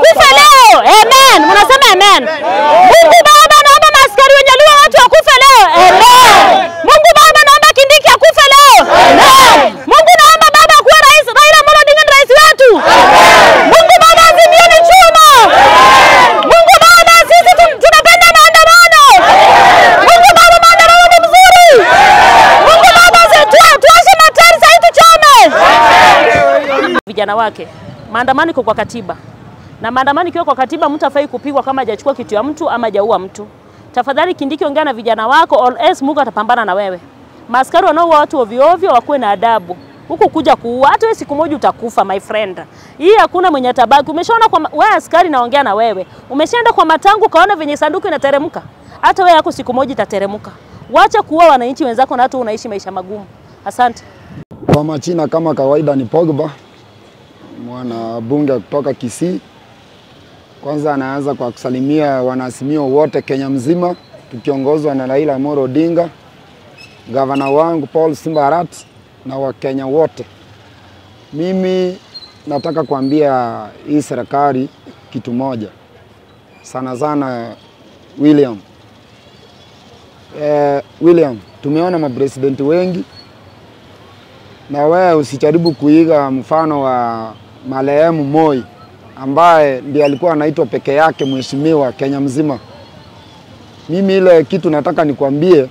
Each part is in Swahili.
Wakufe leo. Amen. Mnasema amen. Mungu Baba, naomba maaskari wenye waliua watu wakufe leo. Amen. Mungu Baba, naomba Kindiki akufe leo. Amen. Mungu naomba Baba kuwa rais Raila Amolo Odinga ni rais wetu. Amen. Mungu Baba, Azimio ni chuma. Amen. Mungu Baba, sisi tunapenda maandamano. Amen. Mungu Baba, maandamano ni mzuri. Amen. Mungu Baba, tuashe matari sasa tuchome. Amen. Vijana wake, maandamano iko kwa katiba. Na maandamano ikiwa kwa katiba, mtu hafai kupigwa kama hajachukua kitu ya mtu ama hajaua mtu. Tafadhali Kindiki, ongea na vijana wako or else Mungu atapambana na wewe. Maaskari wanaoua watu ovyo ovyo wakuwe na adabu. Huku kuja kuua, hata wewe siku moja utakufa my friend. Hii hakuna mwenye atabaki. Umeshaona kwa wewe askari, naongea na wewe. Umeshaenda kwa matangu kaona venye sanduku inateremka. Hata wewe yako siku moja itateremka. Wacha kuua wananchi wenzako na hata unaishi maisha magumu. Asante. Kwa majina kama kawaida ni Pogba, mwana bunge kutoka Kisii. Kwanza anaanza kwa kusalimia wanaazimio wote Kenya mzima, tukiongozwa na Raila Amolo Odinga, gavana wangu Paul Simba Arati na Wakenya wote. Mimi nataka kuambia hii serikali kitu moja. Sana sana William. William, tumeona mapresident wengi, na wewe usijaribu kuiga mfano wa marehemu Moi ambaye ndiye alikuwa anaitwa peke yake mheshimiwa Kenya mzima. Mimi ile kitu nataka nikwambie,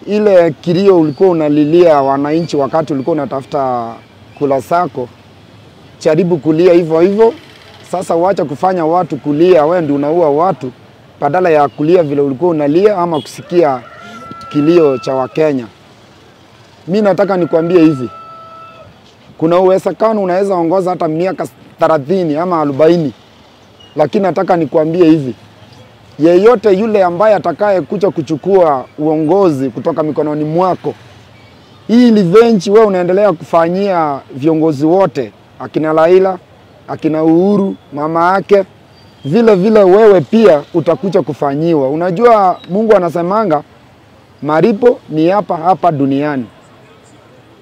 ile kilio ulikuwa unalilia wananchi wakati ulikuwa unatafuta kula sako, jaribu kulia hivyo hivyo. Sasa wacha kufanya watu kulia, wewe ndio unaua watu badala ya kulia vile ulikuwa unalia ama kusikia kilio cha Wakenya. Mimi nataka nikwambie hivi, kuna uwezekano unaweza ongoza hata miaka 30 ama 40, lakini nataka nikwambie hivi, yeyote yule ambaye atakaye kuja kuchukua uongozi kutoka mikononi mwako, hii revenge wewe unaendelea kufanyia viongozi wote, akina Raila, akina Uhuru, mama yake, vile vile wewe pia utakuja kufanyiwa. Unajua Mungu anasemanga malipo ni hapa hapa duniani.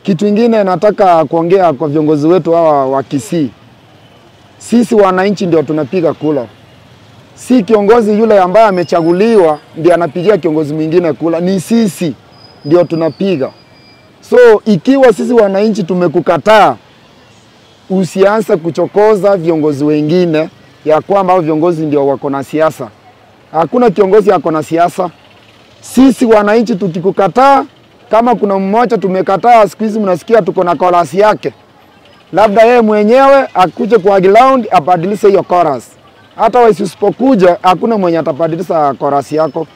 Kitu kingine nataka kuongea kwa viongozi wetu hawa wa Kisii. Sisi wananchi ndio tunapiga kula. Si kiongozi yule ambaye amechaguliwa ndiye anapigia kiongozi mwingine kula, ni sisi ndio tunapiga. So ikiwa sisi wananchi tumekukataa, usianze kuchokoza viongozi wengine ya kwamba hao viongozi ndio wako na siasa. Hakuna kiongozi ako na siasa. Sisi wananchi tukikukataa, kama kuna mmoja tumekataa, siku hizi mnasikia tuko na chorus yake. Labda yeye mwenyewe akuje kwa ground abadilishe hiyo chorus. Hata wewe usipokuja hakuna mwenye atabadilisha chorus yako.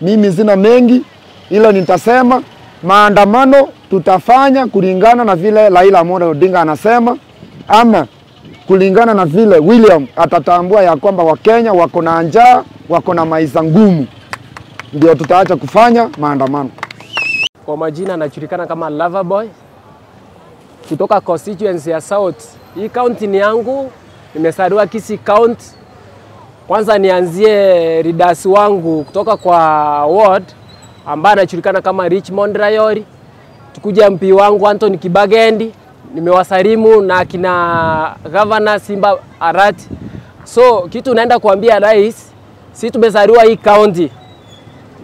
Mimi sina mengi, ila nitasema maandamano tutafanya kulingana na vile Raila Amolo Odinga anasema, ama kulingana na vile William atatambua ya kwamba Wakenya wako na njaa, wako na maisha ngumu, ndio tutaacha kufanya maandamano. Kwa majina anajulikana kama Loverboy kutoka constituency ya South. Hii county ni yangu, nimesaliwa Kisii County. Kwanza nianzie leaders wangu kutoka kwa ward ambaye anajulikana kama Richmond Rayori. Tukuja MP wangu Anthony Kibagendi, nimewasalimu na kina Governor Simba Arati. So kitu naenda kuambia rais, sisi tumezaliwa hii county.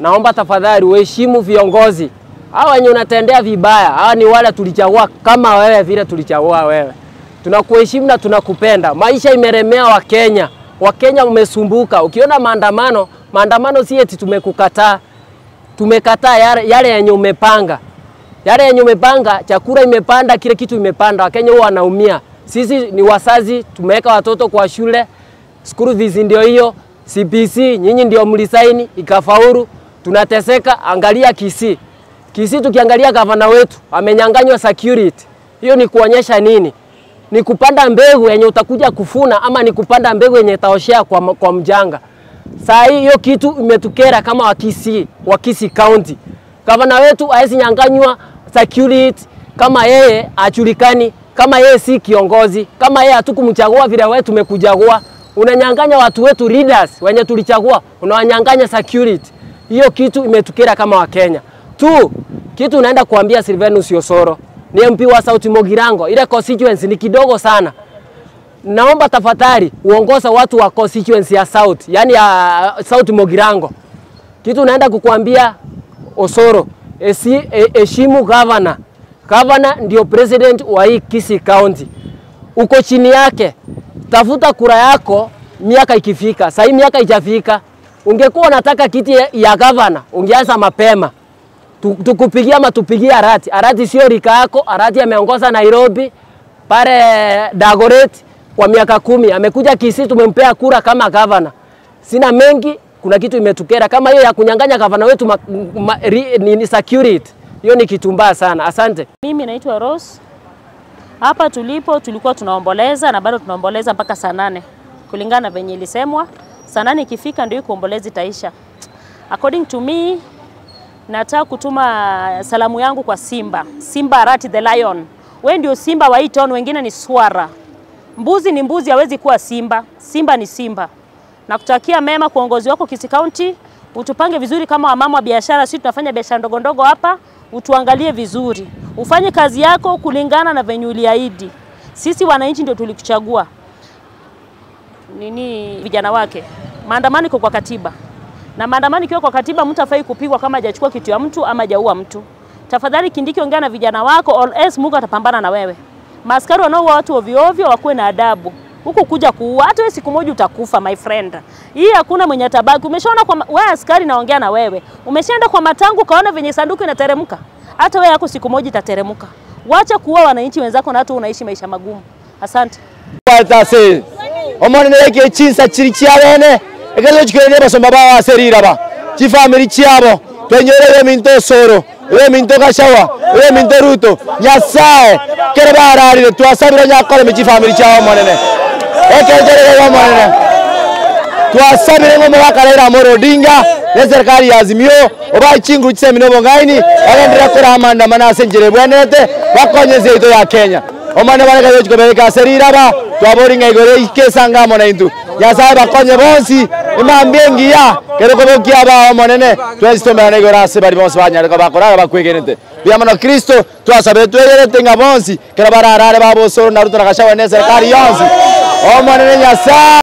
Naomba tafadhali uheshimu viongozi. Hawa wenye unatendea vibaya, hawa ni wale tulichagua kama wewe vile tulichagua wewe. Tunakuheshimu na tunakupenda. Maisha imeremea Wakenya. Wakenya umesumbuka. Ukiona maandamano, maandamano si eti tumekukataa. Tumekataa yale yenye umepanga. Yale yenye umepanga, chakula imepanda, kile kitu imepanda. Wakenya huwa wanaumia. Sisi ni wazazi, tumeweka watoto kwa shule. School fees ndio hiyo, CBC nyinyi ndio mlisaini ikafaulu. Tunateseka. Angalia Kisii. Kisii tukiangalia gavana wetu amenyang'anywa security. Hiyo ni kuonyesha nini? Ni kupanda mbegu yenye utakuja kufuna ama ni kupanda mbegu yenye itaoshea kwa mjanga. Saa hii hiyo kitu imetukera kama Wakisii, wa Kisii County. Gavana wetu haezi nyang'anywa security kama yeye ajulikani, kama yeye si kiongozi, kama yeye hatukumchagua vile wewe tumekuchagua. Unanyang'anya watu wetu leaders wenye tulichagua, unawanyang'anya security. Hiyo kitu imetukera kama Wakenya. Tu, kitu unaenda kuambia Silvanus Osoro, ni MP wa South Mogirango, ile constituency ni kidogo sana. Naomba tafadhali uongoza watu wa constituency ya South, yani ya South Mogirango. Kitu naenda kukuambia Osoro, heshimu governor. Governor ndio president wa hii Kisii County. Uko chini yake. Tafuta kura yako miaka ikifika. Sasa hii miaka ijafika. Ungekuwa unataka kiti ya governor, ungeanza mapema. Tukupigia ama tupigie Arati. Arati sio rika yako. Arati ameongoza Nairobi pale Dagoret kwa miaka 10. Amekuja Kisii, tumempea kura kama governor. Sina mengi, kuna kitu imetukera kama hiyo ya kunyang'anya governor wetu ni security. Hiyo ni kitu mbaya sana. Asante. Mimi naitwa Rose. Hapa tulipo tulikuwa tunaomboleza na bado tunaomboleza mpaka saa 8. Kulingana na venye ilisemwa, saa 8 ikifika ndio kuomboleza itaisha. According to me, nataka kutuma salamu yangu kwa Simba. Simba Arati the Lion. Wewe ndio simba wa hii town, wengine ni swara. Mbuzi ni mbuzi, hawezi kuwa simba. Simba ni simba. Nakutakia mema kwa uongozi wako Kisii County. Utupange vizuri kama wamama wa biashara, sisi tunafanya biashara ndogo ndogo hapa, utuangalie vizuri. Ufanye kazi yako kulingana na venye uliahidi. Sisi wananchi ndio tulikuchagua. Nini vijana wake? Maandamano iko kwa katiba. Na maandamano ikiwa kwa katiba, mtu hafai kupigwa kama hajachukua kitu ya mtu ama hajaua mtu. Tafadhali Kindiki, ongea na vijana wako, or else Mungu atapambana na wewe. Maaskari wanaoua watu ovyo ovyo wakuwe na adabu. Huko kuja kuua, hata wewe siku moja utakufa my friend. Hii hakuna mwenye atabaki. Umeshaona kwa wewe askari, naongea na wewe. Umeshaenda kwa matangu kaona venye sanduku inateremka. Hata wewe yako siku moja itateremka. Wacha kuua wananchi wenzako na hata unaishi maisha magumu. Asante. Watase. Omone neke chinsa chiri chiabene. Ekelo chikene basomba ba serira ba. Chifamili chiabo. Twenyere minto Soro, we minto Gashawa, we minto Ruto. Nyasaye kere bararire twasabira nyakore mi chifamili chiabo monene. Ekelo monene. Twasabire ngo mwakarera Amolo Odinga ne serikali ya Azimio oba chingu chisemino bongaini bagendera kora amandamano asenjere bwenete bakonyeze ito ya Kenya. Omane bareka yochikobereka serira ba twaboringa igore ikesanga mona intu. Nyasaye bakonye bonsi imambie ngiya kero kobokia ba omonene twesitomera igore ase bari bonsi banyareka bakora bakwegenete. Biamano Kristo twasabe twererete nga bonsi kero bararare babosoro na Ruto na Gashawa ne serikali yonsi. Omonene Nyasaye.